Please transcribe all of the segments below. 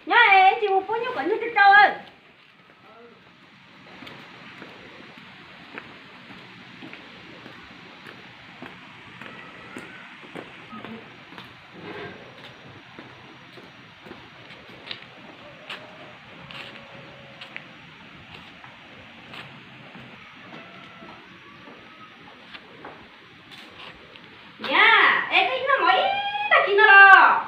Nyob tsis mus pub nyuj kom nyuj rau rau. Niam, es koj noj mov ib tag kis no los?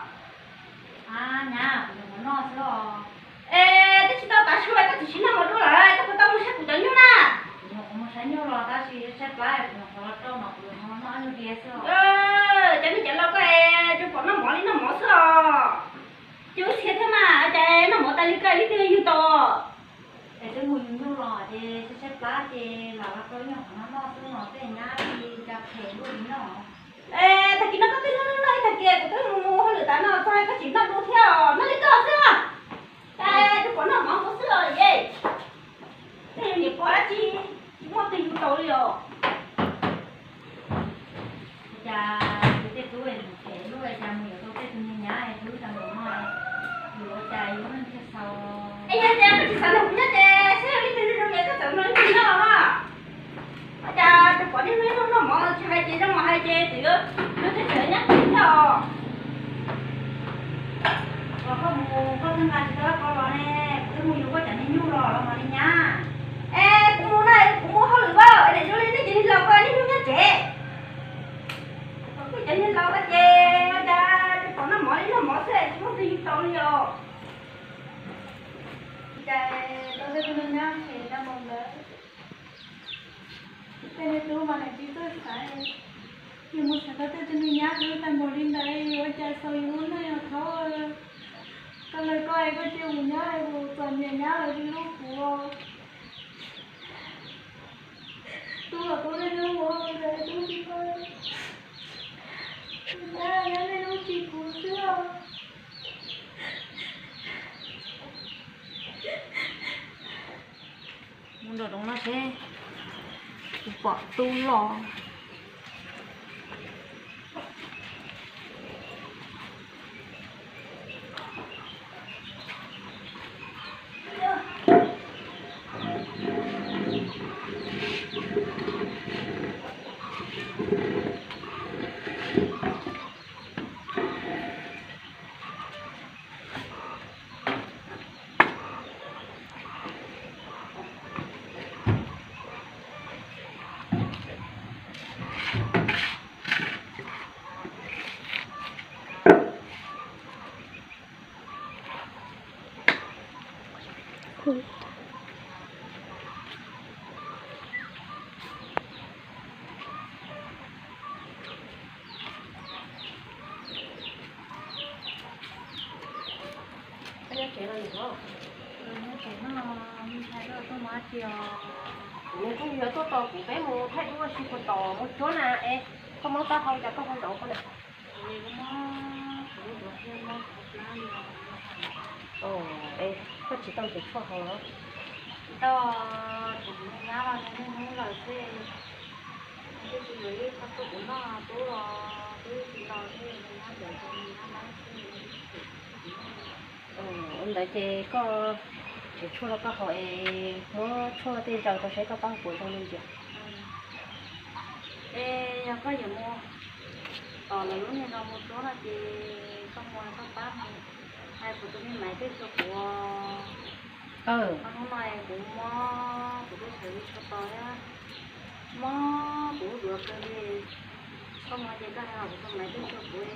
Nyab, kuv nyuam qhuav noj xwb os. Es twb tsis tau tav su es koj tseem siv noj mov dua lawm, koj puas tau mus saib kuv cov nyuj na? Kuv nyuam qhuav mus saib nyuj los tab sis tshaib plab, kuv nyuam qhuav los rau no, kuv nyuam qhuav los noj ib nyuag diav xwb os. Cov niag cov laus koj es tsuas pom noj mov li noj mov xwb os. Ces ua txhia thiab mas, cas noj mov tas li koj ib tug yug tau. Es twb mus yug nyuj los ces tshaib tshaib plab ces lam los rau nyuam qhuav noj noj xwb no, tej nyab li cas phem luaj li no. Es tag kis no koj twb noj noj ib tag kis, kuv twb mus mus hauj lwm tas no txog koj tseem noj dua thiab os, noj li koj xwb. Cas tsuas pom noj mov nkaus xwb os ye. Tej niam pog dab tsi tsis muaj twg yug tau li os. Cas tus tej tub es mus phem luaj, cas mus yuav tau tej tug niag nyab es hlub tag npaum no, yuav ua cas yuav ua neej thiaj xaus. Es yog tias koj tsis xav nrog kuv nyob ces saib ib tug zoo zoo ces koj txawm nrog ib tug nyob los mas. Ua cas tsuas pom niaj hnub noj mov tsis hais ces zoo los hais ces txawm yuav, yuav txawm nyob tsev thiab os. Los koj mus koj txhawb nqa tsis tau koj los ne, kuv twb mus yuav koj cov niag nyuj los los mas li nyab. Es kuv mus na, kuv mus hauj lwm as, es niam zoo li nej cov niag laus koj niaj hnub nyob tsev. Kuv cov niag laus koj ces ua cas tsuas pom noj mov li noj mov xwb, tsis muaj twg yug tau li os. Cas tau tej tug niag nyab phem tag npaum ntawd. Tej niag tub mas niam txiv txawj xaiv, yus mus xaiv tau tej tug niag nyab hlub tag npaum li ntawd, ua cas xaus yus lub neej os thaub. Koj lawv koj es koj cia kuv nyob es kuv txom nyem nyab lawv tsis hlub kuv. Tub los tub niaj hnub mus hauj lwm tub tsis pab, nyab nyob niaj hnub tsis kuv xwb os. Mus nram zoov no seb puas pom tub los. Koj nyob tsev los yom? Nyob tsev no, me ntxhais tuaj mus dab tsi os? Kuv niam kuj yuav tuaj tos kuv peb mus thaij duab ua si puas tom mus cuab na es. Koj muab taub hau cas koj ho zaum koj na? Koj tsis tau nrhiav tshuaj hau los? Tsis tau, kuv nyab los niaj hnub lawm xwb. Twb tsis yuav ib qho tshuaj kuv noj tub los twb tsis los xwb, nyab ntawd ces nyab lawm xwb. Ua ntawd ces koj nrhiav tshuaj rau koj haus es muab tshuaj tej zaws rau saib koj pab puas zoo li ntxias. Es yog koj yuav mus tom lawv lub niag zos mus cuab no ces koj mus koj pab mus hais kuv tus me maiv tej rau kuv. Hnub no kuv mob kuv tej sawv li tsho to thiab, mob kuv lub duav kawg li. Koj mus ces koj hais kuv tus maiv tej rau kuv,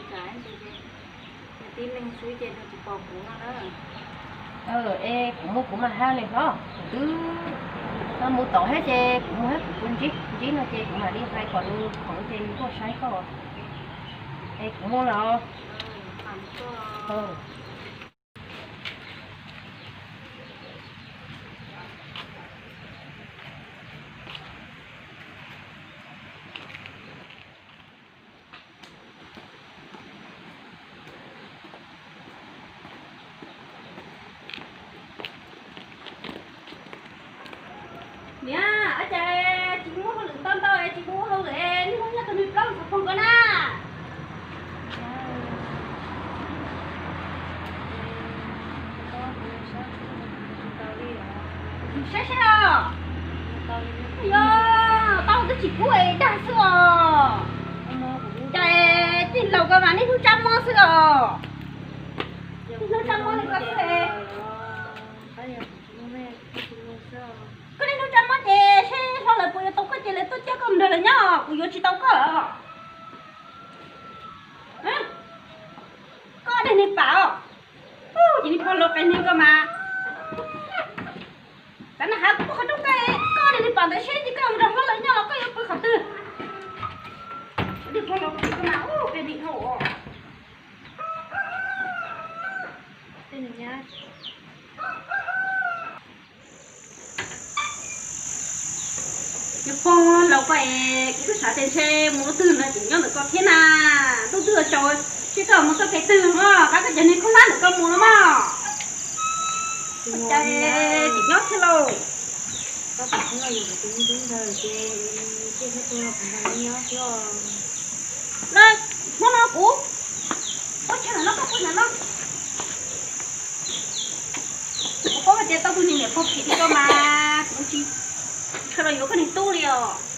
tsam ib ntsis ces nws tib leeg xwb ces nws tsis pom kuv no na. Es kuv mus kuv mam hais nws hlob, kuv twb mus tom thiab ces kuv mus thiab kuv tus ntsib ntsib no ces kuv mam li hais kom nws khoom ces nws tuaj saib koj. Es kuv mus lawm. Niam, ua cas tsis muaj hauj lwm ntau ntau es tsis mus ua hauj lwm es niaj hnub nyob tos niag plaub ntxhov phoom ko na? Saib saib os. Yog tau twb tsis kub es dag xwb os. Cas tij laug ko mas niaj hnub tsab mob xwb os. Niaj hnub tsab mob li ko xwb. Koj niaj hnub tsab mob ces seb hlo lawm puas yuav tau koj ces lawv tuaj coj koj mus nrog lawv nyob, kuv yuav tsis tau koj lawm. Koj dej niag pam os. Ces niag pog laus qias neeg ko mas. Tav no hais kuv pw qhov rooj koj, koj dej niag pam ntawd seb ces koj mus nrog hlob lawv nyob los koj yuav pw qhov twg. Niag pog laus qias neeg ko mas qias neeg dhau. Niag pog laus ko es kuv twb xav tias ntshe mus lub twg no tseem nyob ntawm ko thiab na. Ntuj twb tsaus, seb koj mus txoj kev twg mog, qab koj cov niag khaub hlab ntawm ko mus los mog. Cas tseem nyob thiab lauj. Hmo no kuv, ua chaw ntawm no koj pw ntawm no. Kuv paub hais tias tau tus niam pog phim li ko mas kuv tsis sawv los yuav koj niag tub li os.